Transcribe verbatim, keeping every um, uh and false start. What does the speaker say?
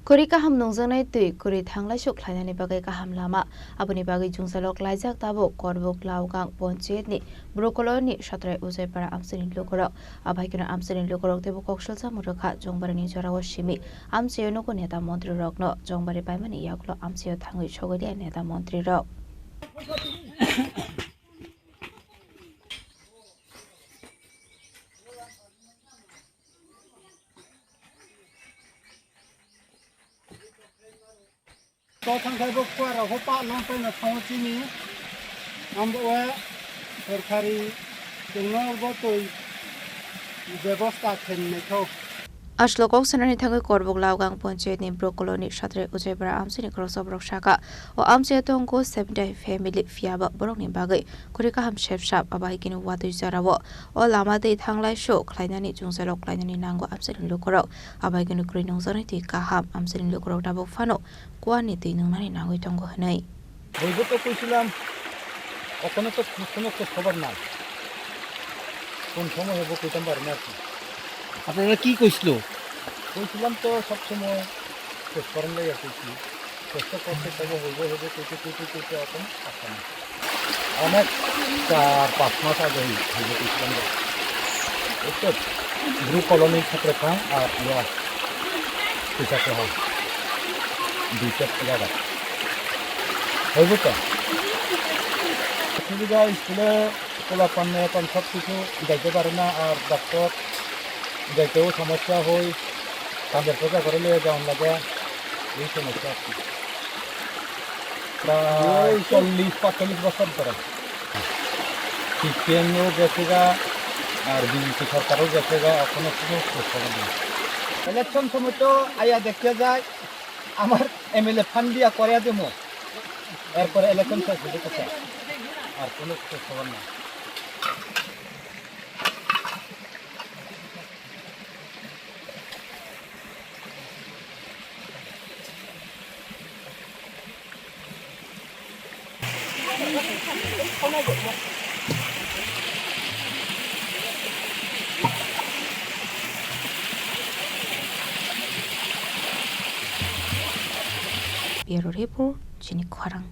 Kwrwi kaham nungjaknai twi kwrwi thanglai-sok khlainani bagwi kaham lama. Aboni bagwi jwngjalo klaijak tabuk Korbuk Laogang Ponchayetni Bru Colony Satrai Ujaipara amchaini lukurok. Abaikeno amchaini lukurok teibo koksilsa mwrwkha Chongbarani jorao simi amchaio nugo neta montrirokno. Chongbari paimani yagulo amchaio thangwi sogwi liya neta montrirok. To thangkhai bo kuarok pho pa long paino thango chini. Ambo we sorkari chwngno bo twi bebosta khennaikho. Aswk kok sanani thangwi Korbuk Laogang Ponchayetni Bru Colony Satrai Ujaipara amchaini khoroksa borok saka, o amchaio tongo seventy family, phiyaba borokni bagwi kwrwi kaham sep sap, abaikeno watwi jorao o lama twi thanglai-sok khlainani jwngjalo khlainani nango amchaini lukurok. Abaikeno kwrwi nungjaknai twi kaham amchaini lukurok tabuk phano kuarni twi nungnani nangwi tongo hwnwi. Hoibo to koichilam, okono to kono khoj khobor nai. Kon somoy hobo koitam parinai ar ki. Apnara ki koichilo? Koichilam to sob somoy khoj koron lai ar ki. Kosto kosto tabo hoibo hoibo koite koite koite okono asana. Onek char panch mas age hoibo koichilam. Ekto Bru Colony Satrai Ujaipara ar iya. Pisa soho. Duita jaga. Hoibo to. Subida school-e pola pan mela pan sob kichu jaite pare na, ar doctor jaiteo somosya hoi, kander poja gore loye jaon lage, ei somosya ar ki. Prai chollish, paitalish bosor dhore. C P M-o gese ga, ar B J P sorkar-o gese ga, ekhono kuno khoj khobor nei. Election somoy to aya dekhe jai, amar M L A fund diya kore demo. Erpore election ses hobo kisa. Ar kuno khoj khobor nei. Bureau Report, Chini Khorang.